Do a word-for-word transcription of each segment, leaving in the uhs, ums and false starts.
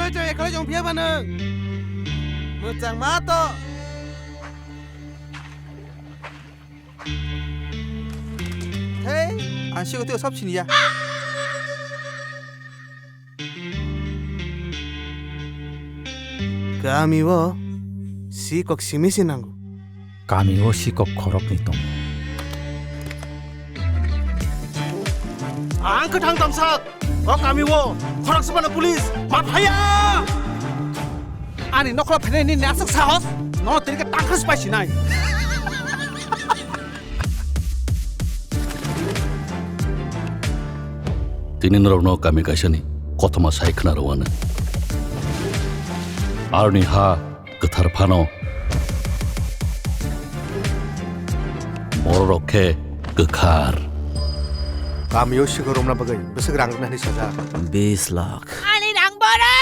Choi, choi, ekhalai jong phiya ba nwng. Mwchang ma to. Hei, ang siko twi sab siniya. Kami o sikok simi se nango. Kami o sikok khoroknwi tongo. Ang kwthang tamsak. O kami o khorok swbano police ma phaiya. Ani nokla phainai nini aswk sahos? Nono tini khe tangkhas pai sinai. Tini norokno kami kaisani kothoma sai khna rwano. Aroni ha kwthar phano. Bororok khe kwkhar. Kamio sigo romna bagwi bwswk rang rwna hwnwi sajak. Bis lakh. Ani rang bora!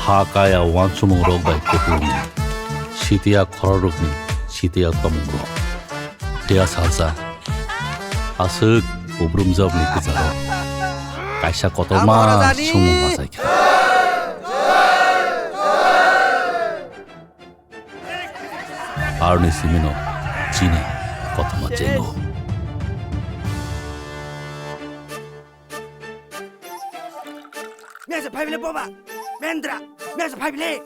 Ha kaya wansumung rok bai kutung. Sitiya khororokni sitiya tomung rok. Phiya salsa. Aswk ubrumjokni kwcharo kaisa kotorma sumung machaikha. Aroni simino chini kothoma chengo. Mesa phai bile boba. Mendra. Mesa phai bile.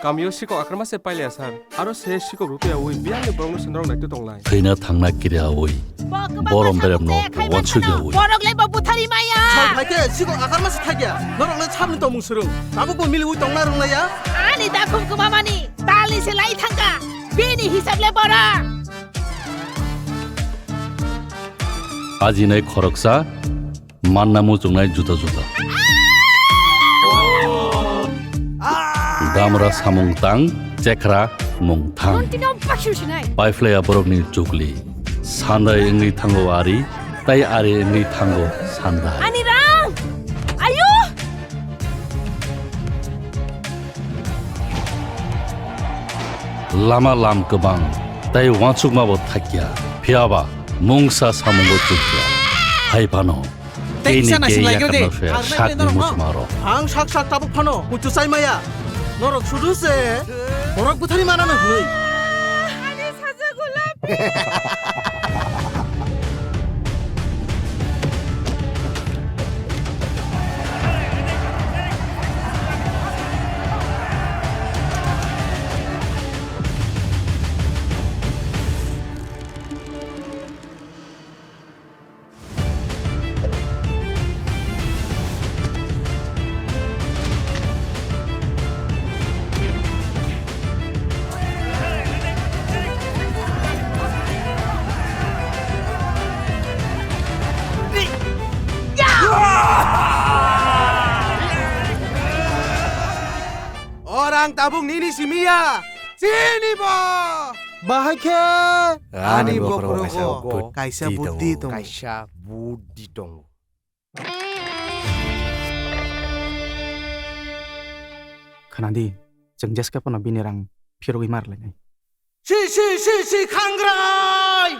Kamio sikok akarma se pailaya sar. Aro se sikok rupiya ui biyangni borokno se norok naitwi tonglai. Thwina thangna kiriyaui. Borom beremno wansukyaui. Borok le bo buthari maya. Sal phaikhe sikok akarma se thakya. Norok le sabni tongmung swrwng. Tabuk bo miliui tongna rwnglaiya. Ani dakhum kwmamani. Talni se lai thangka. Bini hisab le bora. Ajinai khoroksa. Manna muchungnai juda juda. Damra samung tang, chekra mung thang. Paiphlaiya borokni chukli. Sandai wngwi thango ari, tai ari wngwi thango sandai. Ani rang! Ayo! Lama lam kwbang, tai wansukma bo thakya. Phiyaba mungsa samungo chukya. Hai phano. Tei kisa naising lai khe de. Ang sakni muchungmarok. Ang sak sak tabuk phano muchung chai maya. Norok sudu se borok buthari manano hwnwi. Ani sajagula. Orang tabuk nini simiya, sini bo. Bahai khe ani bokhorogo kaisa buddhi tongo. Kaisa buddhi tongo. Khna di, chwng jeske phano bini rang phirogwi ma rwlainai. Si, si, si, si, khangrai!